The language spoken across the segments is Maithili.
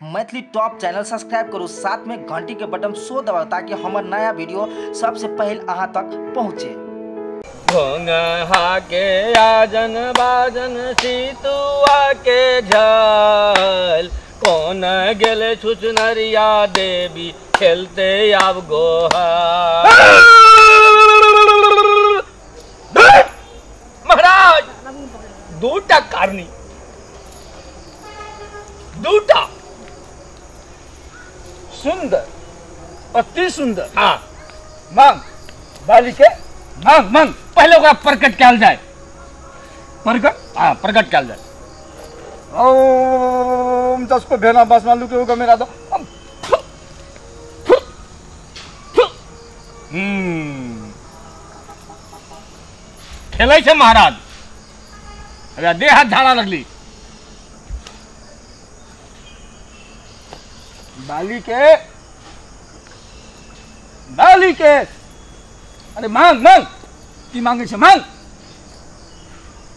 मैथिली टॉप चैनल सब्सक्राइब करू, साथ में घंटी के बटन सो दबाउ ताकि हमर नया वीडियो सबसे पहले अहाँ तक पहुँचे। भोंगहा के आजन बाजन सीतुआ के झल, कौन गेले छुचनरिया देवी खेलते आब गोहा। महाराज दूटा कारनी, दूटा सुंदर अति सुंदर। हाँ मांग बाली के मांग मांग पहले ओकरा प्रकट कयल जाय। प्रकट? हाँ प्रकट कयल जाय। ओम दस को भेना बस मालू के होगा मेरा तो। खेलै छै महाराज, अरे देह हाथ झाड़ा लगली। बाली के बाली के अरे मांग मांग की मांगे छे मांग।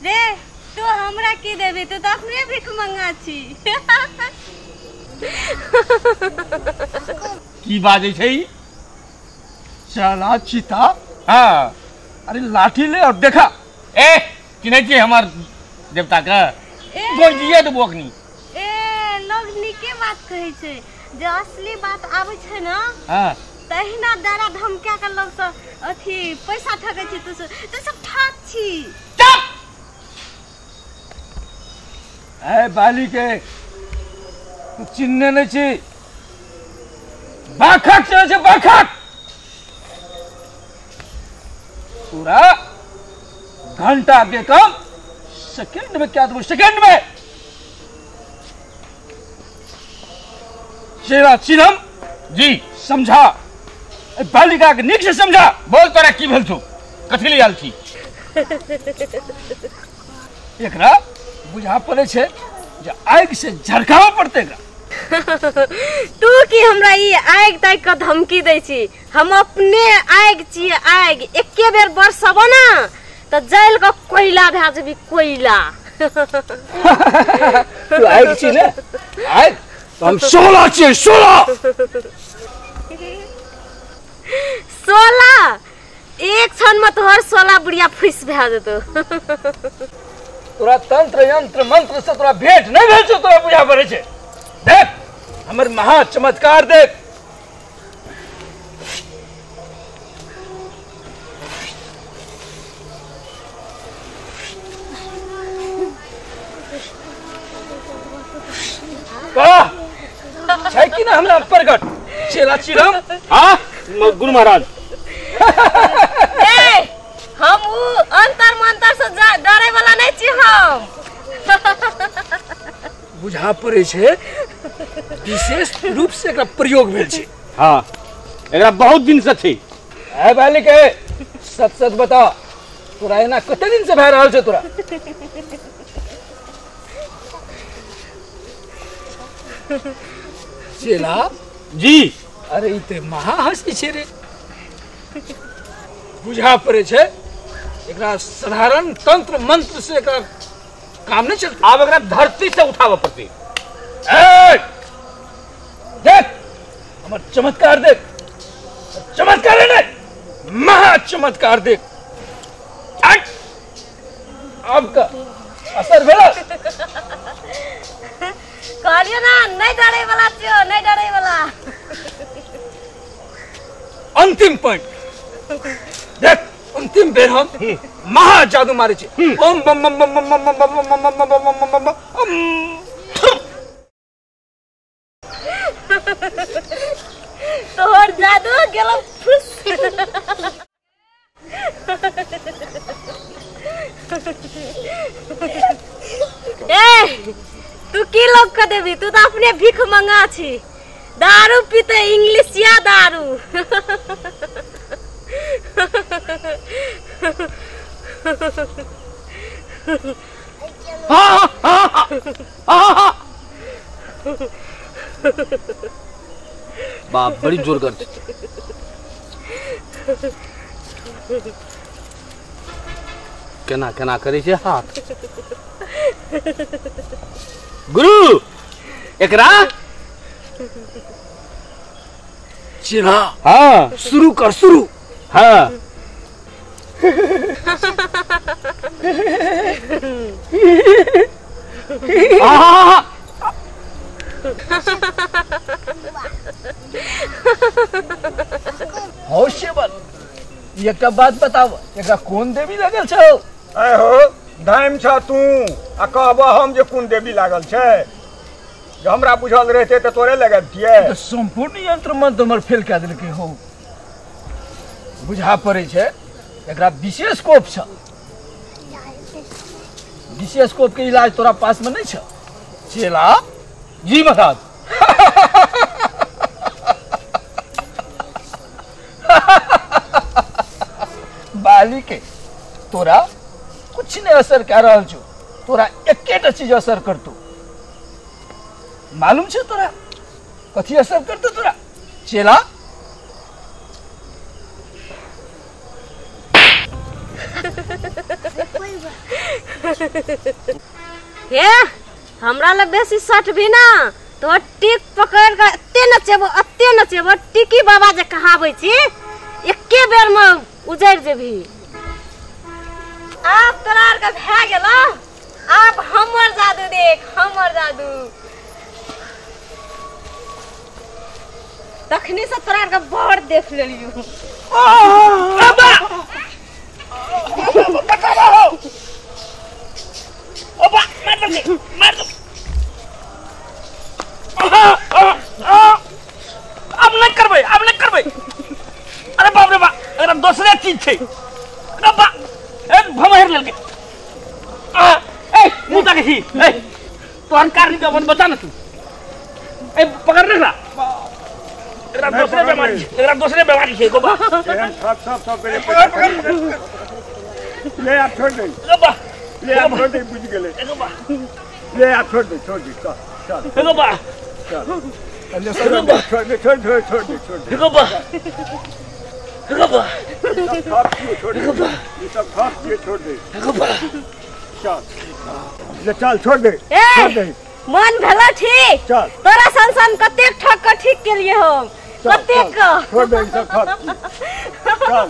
रे तू हमरा की देबी, तू तो अपने भीख मंगा छी। की बाजै छै ई? चला चीता। हाँ अरे लाठी ले और देखा। ए चिन्है छियै हमर देवता के? गोजिए देबो अखनी। ए लोग नीके बात कहै छै, जे असली बात आबै छै ना। हाँ तहिना डरा धमका के लोग सब अथी पैसा ठकै छै। तू सब ठक छी। चुप। ए बाली के तू चिन्हने नहीं छी, बाखक चले छै बाखक। पूरा घंटा के कम सेकंड में क्या देबो, सेकंड में। चेला चिन्हम जी समझा, बालिका के नीक से समझा। बोल तोरा की भेल छौ, कथी ले आयल छी? एकरा बुझा पड़े छै जे आगि से झरकाबऽ पड़तै एकरा। तू की हमरा ई आगि ताकि के धमकी दै छी? हम अपने आगि छी आगि, एके बेर बरसबो ना त जल के कोयला भए जेबी, कोयला। तू आगि छी ने, आगि तो हम 16 छियै, 16 16। एक क्षण में तोहर 16 बुढ़िया फुस भए जेतौ। तोरा तंत्र यंत्र मंत्र से तोरा भेंट नहीं भेल छौ, तोरा बुझा पड़ै छै। देख हमर महा चमत्कार देख। वाह छै कि ना हमरा प्रकट चेला चिरम? हाँ गुरु महाराज। ए हम उ अंतर मंतर से डरे वाला नहीं छी हम। बुझा पड़े छै विशेष रूप से एकरा प्रयोग भेल छै। हाँ एकरा बहुत दिन से छै। ए बाली के सच सच बता, तोरा एना कते दिन से भए रहल छै तोरा? चेला जी अरे ई ते महा हंसी छै रे। बुझा पड़े छै एकरा साधारण तंत्र मंत्र से एकरा काम नहीं चलता। आब एकरा धरती से उठाबऽ पड़तै। ए देख हमर चमत्कार देख, चमत्कार नहीं महा चमत्कार देख। अब का असर भेल? कहलियो ना नहीं डरे वाला छियो, नहीं डरे वाला। अंतिम पॉइंट देख, अंतिम बेर हम महा जादू मारे छी। ओम बम बम बम बम बम बम बम बम बम बम बम बम बम। तोहर जादू गेलो फुस। ए तू की लोग के देबी? तू तो अपने भीख मंगा छी, दारू पीते इंग्लिशिया दारू। बाप बड़ी जोर कर। केना केना करै छै हाथ। गुरु एकरा चेला हाँ शुरू कर शुरू। हाँ हो शेवल एकटा बात बताव, एकरा कोन देवी लागल छौ? आय हो धाम छ तू आ कहबह हम जे कोन देवी लागल छै। जे हमरा बुझल रहते तऽ तोरे लगबितियै। तऽ संपूर्ण यंत्र मंत्र हमर फेल कए देलकै हो। बुझा पड़ै छै एकरा विशेष कोप छ। विशेष कोप के इलाज तोरा पास में नहीं छ चेला? जी महाराज। बाली के तोरा कुछ नहीं असर कर रहल छौ, तोरा एकेटा चीज असर करतो। मालूम छौ तोरा कथी असर करतो तोरा चेला? हे हमरा लग बेसी सट भी ना तो टिक पकड़ के एते नचेबो एते नचेबो, टिकी बाबा जे कहाबै छी एके बेर में उजड़ जेबही। आब तोरा आर के भए गेल, आब हमर जादू देख, हमर जादू। तखनी से तोरा आर के बड़ देख लेलियो। मार दो। अब नहीं करबै, अब नहीं करबै। अरे बाप रे बाप, एकरा दोसरे चीज छै। अरे बा ए भमहर लेलकै। ए मुँह ताकै छी। ए तोहर कारण के अपन बता न तू। ए पकड़ रखला। एकरा दोसरे बीमारी छै, एकरा दोसरे बीमारी छै गोबा। सब सब सब पकड़ पकड़ ले आप छोड़ दे गोबा। ले आप छोड़ दे, बुझ गेलै। ले आप छोड़ दे, छोड़ दे, चल चल गोबा। चल ले छोड़ दे, छोड़ दे, छोड़ दे, छोड़ दे गोबा। गोबा सब ठप छोड़ दे, ये सब ठप के छोड़ दे गोबा। चल ले चल, छोड़ दे, छोड़ दे। मन भेला ठीक? चल तोरा सन सन कतेक ठक के ठीक केलिए हम, कतेक। छोड़ दे सब ठप। चल